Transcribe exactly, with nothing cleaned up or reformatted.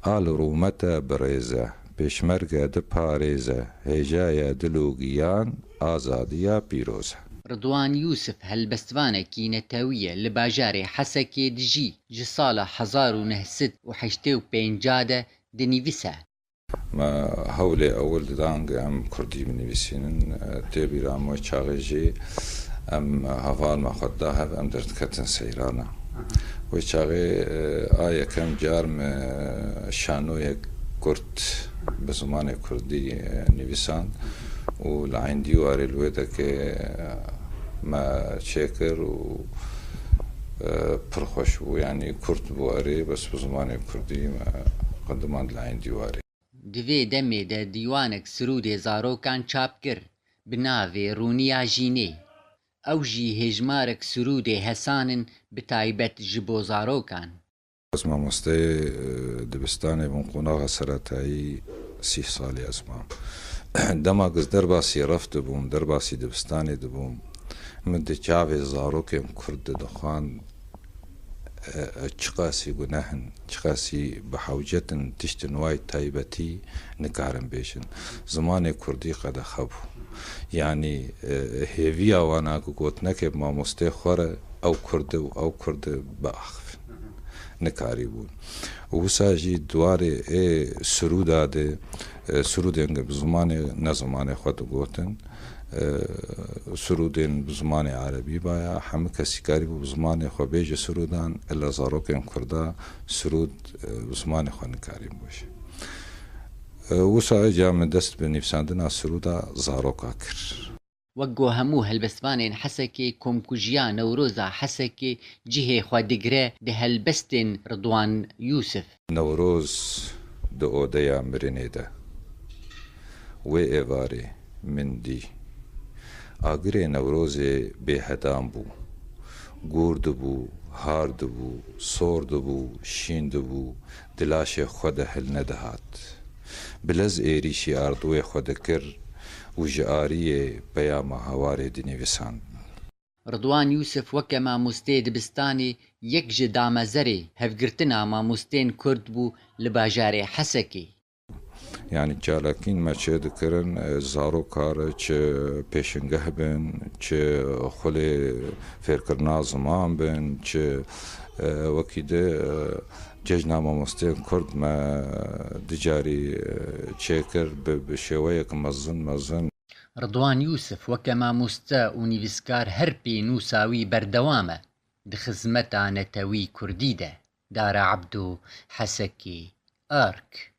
A li rûmete birêze, pêşmerge diparêze, hêjaya dil û giyan, azadiya pîroz e. Ridwan Yûsif helbestvanekî netewî ye, li bajarê Hesekê dijî, ji sala hezar û neh sed û heştê û pênc de dinivîse. Me hewlê ewil didan ku em kurdî binivîsînin. Tê bîra min wê çaxê jî em heval me xwe dida hev, em derdiketin seyrana. Wê çaxê, a yekem car min şanoyek kurt bi zimanê kurdî nivîsand û li Eyn Dîwarê li wê dekê me çêkir û pir xweş bû. Yanî kurt bû erê, bes bi zimanê kurdî me qedimand li Eyn Dîwarê. Di vê demê de dîwanek Sirûdê Zarokan çap kir, bi navê Rûniya Jînê. Ew jî hêjmarek sirûdê hesan in, bi taybet ji bo zarokan. Ez mamosteyê dibistanê bûm, qonaxa seretayî sî salî ez mam. Dema ku ez derbasî ref dibûm, derbasî dibistanê dibûm, min di çavê zarokên kurd de dixwand, çiqasî guneh in, çiqasî bi hewcet in, tiştin wayî taybetî nikarin bêjin. Zimanê kurdî qedexe bû. Yanî hêviya wan a ku gotinekê bi mamosteyê xwe re ew kurd e û ew kurd e biaxivin. Nikarîbûn. Û wisa jî di warê ê sirûda de, sirûdên bi zimanê, ne zimanê xwe digotin, sirûdên bi zimanê erebî baya, hemû kesî karîbû bi zimanê xwe bêje sirûdan, illa zarokên kurda sirûd bi zimanê xwe nikarîn bêje. Wisa ca min dest bi nivîsandina sirûda zaroka kir. Wek ku hemû helbestvanên Hesekê, komkujiya Newroza Hesekê cihê xwe digire di helbestên Ridwan Yûsif. Newroz di odeya mirinê de. Wê êvarê min dî. Agirê Newrozê bêhedan bû. Gûr dibû, har dibû, sor dibû, şîn dibû, di laşê xwe de hilnedihat. Bi lez êrîşî ardûyê xwe dikir û ji ariyê peyama hewarê dinivîsand. Ridwan Yûsif weke mamosteyê dibistanê yek ji damezerê hevgirtina mamosteyên kurd bû li bajarê Hesekê. Yanî çalakîn me çê dikirin, e, zaroka re çi pêşingeh bin, çi xulê fêrkirina ziman bin, çi, e, wekî di, e, cejna mamosteyên kurd me dicarî, e, çêkir bi, bi şêweyek mezin, mezin. Ridwan Yûsif weke mamoste û nivîskar her pênûsa wî berdewam e di xizmeta netewî kurdî de. Dara Ebdo, Hesekê, Ark.